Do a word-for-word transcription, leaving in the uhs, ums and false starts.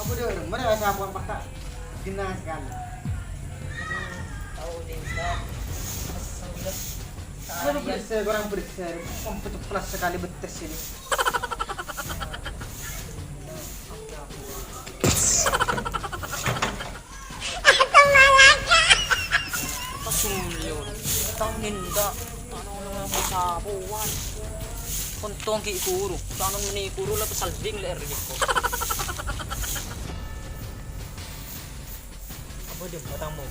Udah, udah, mari saya buang pakai. Genah sekali. Tahu deh, Ustaz. Apa bersih, kurang bersih. Kok ceplas sekali betes ini. Pas mulio, tang ninda, tang nang sapuan. Kontong ki guru, tang nang meni guru la salbing le ri ko. Apa dia batang mau?